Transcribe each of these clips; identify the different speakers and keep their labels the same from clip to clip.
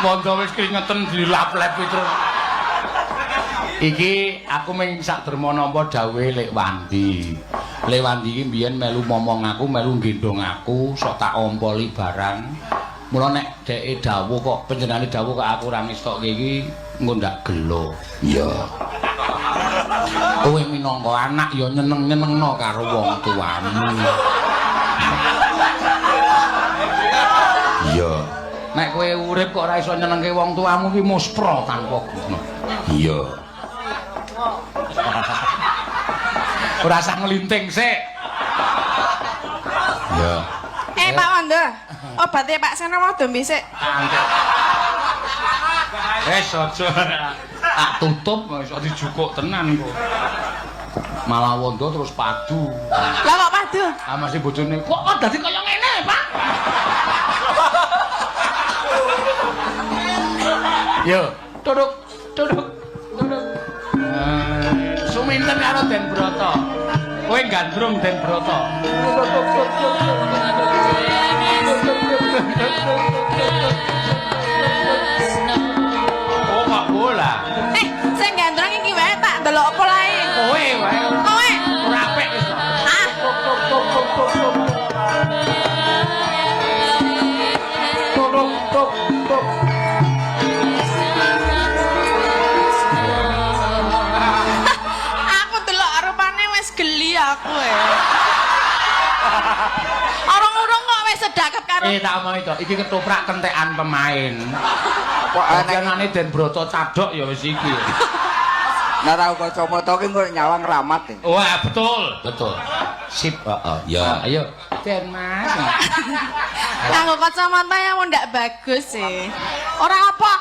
Speaker 1: Wondo wis kringeten dilap-lep terus. Iki aku mung sak derma nampa dawuhe Lek Wandi. Lek Wandi iki mbiyen melu momong aku, melu nggendhong aku, sok tak ompoli barang. Mula nek dheke dawuh kok panjenengane dawuh kok aku ora ngestokke iki engko ndak gelo. Iya. Kowe minangka anak ya nyeneng-nyenengno karo wong tuamu. Iya. Nek kowe urip kok ora iso nyenengke wong tuamu ki muspra tanpa guna. Iya. Ora usah nglinting sik. Iya.
Speaker 2: Pak Wondo, obate Pak Seno mau dombe sik.
Speaker 1: Wis aja tak tutup iso dijukuk tenan kok. Malah Wondo terus padu.
Speaker 2: Lah kok padu?
Speaker 1: Ah masih bojone kok dadi kaya ngene, Pak? Yo, tuduk, tuduk, tuduk. Suminten karo Den Broto. Kowe gandrung Den Broto. Oh, kok bola.
Speaker 2: Sing gandrung iki wae tak ndelok polahe.
Speaker 1: Kowe wae.
Speaker 2: Kowe.
Speaker 1: Ora apik wis to.
Speaker 2: Ah.
Speaker 1: Tuduk, tuk, tuk.
Speaker 2: Aku delok rupane wis geli aku e. Orang-urung kok wis sedakep karo
Speaker 1: Tak omongi to, iki ketoprak kentekan pemain.
Speaker 3: Kok
Speaker 1: Dadi
Speaker 3: aneh
Speaker 1: anane Den Broto cadhok ya wis iki.
Speaker 3: nek ora kacamata ki engko nyawang ramat e.
Speaker 1: Wah, betul. Betul. Sip, heeh. Ya, ayo. Den Mas.
Speaker 2: Nganggo kacamata yang ndak bagus sih. Ora apa.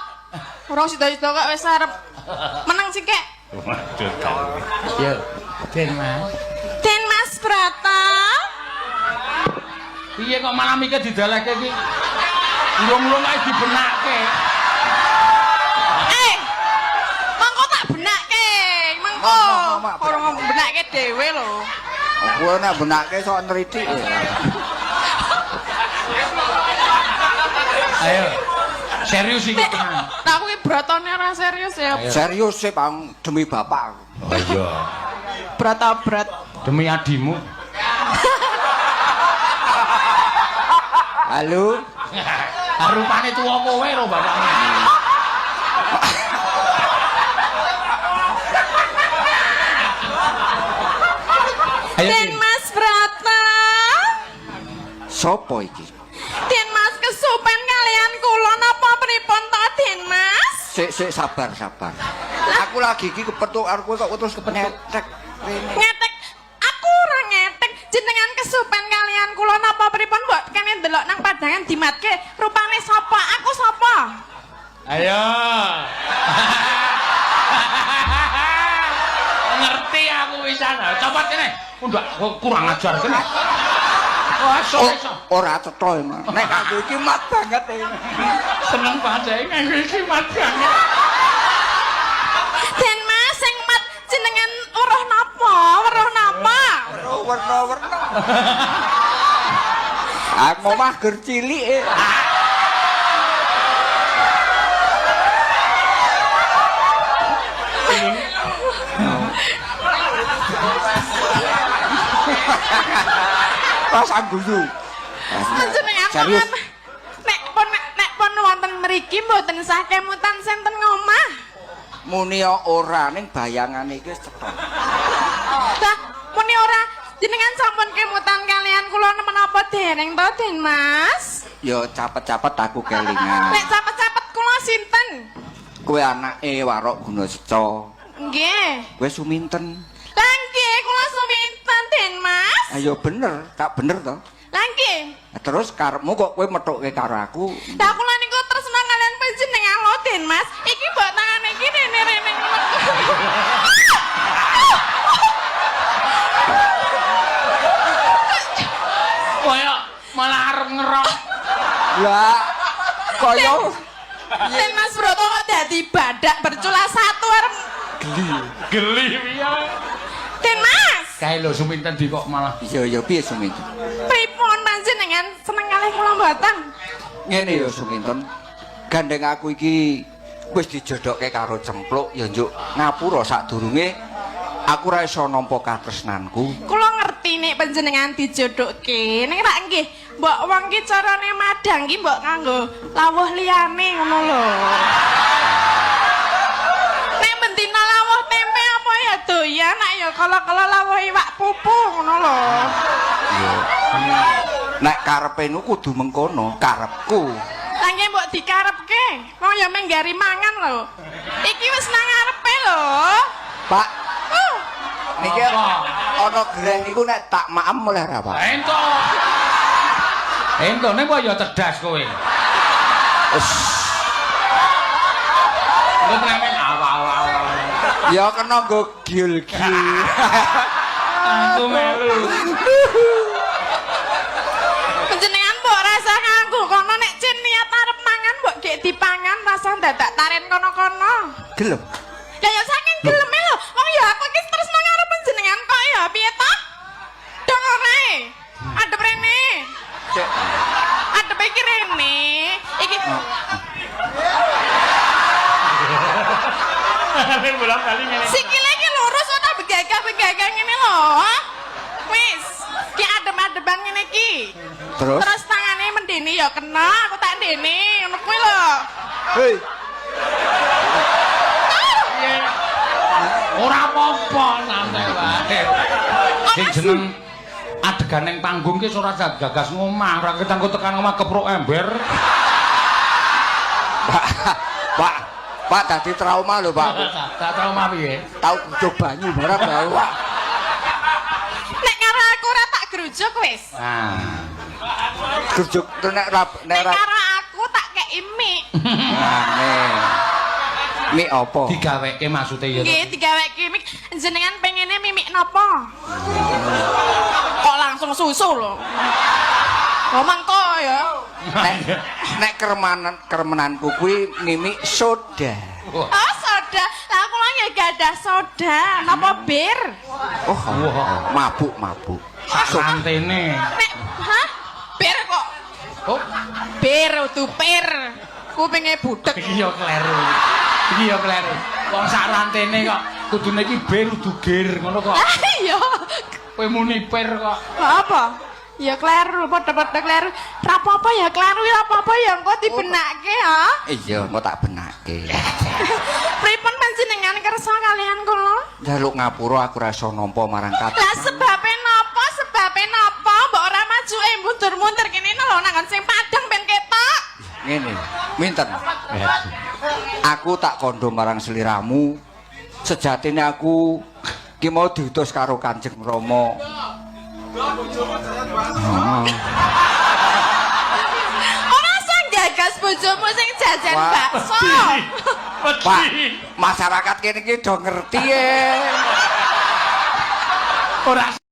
Speaker 2: Ora sida-sida kok wis arep meneng sih kek.
Speaker 1: Waduh. Yo, Den Mas.
Speaker 2: Den Mas Brata.
Speaker 1: Piye kok malah mikir didalehke iki? Urung-urung ae dibenake.
Speaker 2: Mengko tak benake. Mengko. Ora ngomong benake dhewe lho.
Speaker 3: Kowe nek benake sok nritik.
Speaker 1: Ayo. Serius iki tenan.
Speaker 2: Nah, aku ki bratone ora serius ya.
Speaker 1: Ayo.
Speaker 3: Serius sih, Bang, demi bapak aku.
Speaker 1: Oh iya.
Speaker 2: Brata brat.
Speaker 1: Demi adimu.
Speaker 3: Halo.
Speaker 1: Rupane tuwa kowe lho bapakmu. Ayo.
Speaker 2: Den Mas Brata.
Speaker 3: Sopo iki?
Speaker 2: Den Mas kesupen kalian kula napa pripun to Den Mas?
Speaker 3: Sik sik sabar sabar. Aku lagi iki kepethuk karo kowe kok terus ngetek rene.
Speaker 2: Ngetek. Aku ora ngetek. Jenengan kesupen kalian kula napa pripun mbok kene ndelok nang padangan dimatke rupane sapa? Aku sapa?
Speaker 1: Ayo. Ngerti aku wisan. Copot kene. Ndak kurang ajar kene. Wah, iso iso.
Speaker 3: Ora cetha emang. Nek aku iki mat banget e.
Speaker 1: Seneng banget nganggo iki mat banget.
Speaker 2: Den Mas sing mat jenengan weruh napa? Weruh napa?
Speaker 3: Werna-werna. Aku mah ger cilik e. Rasa guyu.
Speaker 2: Jenengan
Speaker 3: Serius.
Speaker 2: Nek pun wonten mriki mboten sah kemutan senten ngomah.
Speaker 3: Muni ora ning bayangane iki wis cetha.
Speaker 2: Lah muni ora jenengan sampun kemutan kalian kula menapa dereng to Den Mas?
Speaker 3: Ya capet-capet aku kelingan.
Speaker 2: Nek capet-capet kula sinten?
Speaker 3: Kowe anake Warok Gunaseca.
Speaker 2: Nggih.
Speaker 3: Kowe Suminten.
Speaker 2: Lah nggih kula Suminten Den Mas.
Speaker 3: Ayo bener, tak bener to.
Speaker 2: Lah nggih.
Speaker 3: Terus karepmu kok kowe methukke karo aku?
Speaker 2: Lah kula niku tresna kalian panjenengan lho Den Mas. Iki mbok tangane iki rene-rene.
Speaker 1: Kaya malah arep ngerok.
Speaker 3: Lah kaya
Speaker 2: Den Mas Broto kok dadi badak bercula satu arep
Speaker 1: Geli piye?
Speaker 2: Den Mas.
Speaker 1: Kae lho Suminten di kok malah
Speaker 3: iya iya piye Suminten?
Speaker 2: Pripun panjenengan seneng kalih kula mboten?
Speaker 3: Ngene ya Suminten. Gandeng aku iki wis dijodokke karo Cempluk ya njuk ngapura sadurunge aku ora iso nampa katresnanku.
Speaker 2: Kula ngerti nek panjenengan dijodokke. Ning rak nggih, mbok wong ki carane madang ki mbok nganggo lawuh liyane ngono lho. Nek bendina lawuh tempe apa ya doyan, nek ya kala-kala lawuh iwak pupu ngono lho.
Speaker 3: Iya. Nek karepe nu kudu mengkono, karepku.
Speaker 2: Lah nggih mbok dikarepke. Wong ya menggari mangan lho. Iki wis nang ngarepe lho.
Speaker 3: Pak, niki ana gereh niku nek tak maem oleh ora, Pak?
Speaker 1: Entuk. Entuk ning kok ya cerdas kowe.
Speaker 3: Wis.
Speaker 1: Engko tremen awak-awak.
Speaker 3: Ya kena nggo gil-gil.
Speaker 1: Aku melu.
Speaker 2: Panjenengan mbok rasa nganggo kono nek cin niat arep mangan mbok gek dipangan rasa dadak taren kono-kono.
Speaker 3: Gelem.
Speaker 2: Lah ya saking geleme lho. Wong ya aku iki terus nang ngarep panjenengan kok ya piye toh? Dong ora e. Adep rene.
Speaker 3: Cek.
Speaker 2: Adep iki rene. Iki
Speaker 1: Bolang-bali ngene.
Speaker 2: sikile iki lurus ora begagah-begagah ngene lho. Wis, ki adep-adepan ngene iki.
Speaker 3: Terus?
Speaker 2: Terus tangane mendene ya kena, aku tak ndene ngono kuwi lho.
Speaker 3: Hei,
Speaker 1: Ora apa-apa santai wae. Sing jeneng adegan ning panggung ki ora gagas ngomah, ora ketanggo tekan omah keprok ember.
Speaker 3: Pak, Pak, Pak dadi trauma lho, Pak.
Speaker 1: Tak trauma piye?
Speaker 3: Tau grujuk banyu barang lho, Pak.
Speaker 2: Nek karo aku ora tak grujuk wis.
Speaker 1: Nah.
Speaker 3: Grujuk nek ra nek
Speaker 2: Nek
Speaker 3: ra
Speaker 2: karo aku tak kei mik.
Speaker 3: Aneh. Mik apa?
Speaker 1: Digaweke maksude ya.
Speaker 2: Nggih, digaweke mik. Jenengan pengene mimik napa? Kok langsung susu lho. Ngomong kok ya.
Speaker 3: Nek nek keremanan keremenanku kuwi mimik soda.
Speaker 1: Wah.
Speaker 2: Oh, soda. Lah kula nggih gadah soda. Napa bir?
Speaker 3: Oh, mabuk mabuk.
Speaker 1: Santene.
Speaker 2: Nek hah? Bir kok.
Speaker 1: Oh,
Speaker 2: Bir udu pir. Kupinge budek.
Speaker 1: iki ya kleru. Iki ya kleru. Wong sak rantene kok kudune iki bir udu gir ngono kok.
Speaker 2: Lah iya.
Speaker 1: Kowe muni pir kok.
Speaker 2: Lah apa? Ya kleru, padha-padha kleru. Ra apa-apa ya kleru, ya apa-apa ya engko dibenake ha.
Speaker 3: Iya, engko tak benake.
Speaker 2: Pripun panjenengan kersa kalian kula?
Speaker 3: Njaluk ngapura aku ora iso nampa marang kat.
Speaker 2: Lah sebabe napa? Sebabe napa? Mbok ora maju mundur-mundur kene lho nang sing padang ben ketok.
Speaker 3: Ngene, minten. Aku tak kondo marang seliramu. Sejatine aku ki mau diutus karo Kanjeng Rama. Oh.
Speaker 2: Ora usah gagas bojomu sing jajan
Speaker 3: Wah.
Speaker 2: bakso.
Speaker 3: Pak, masyarakat kene iki do ngerti e.
Speaker 1: Ora.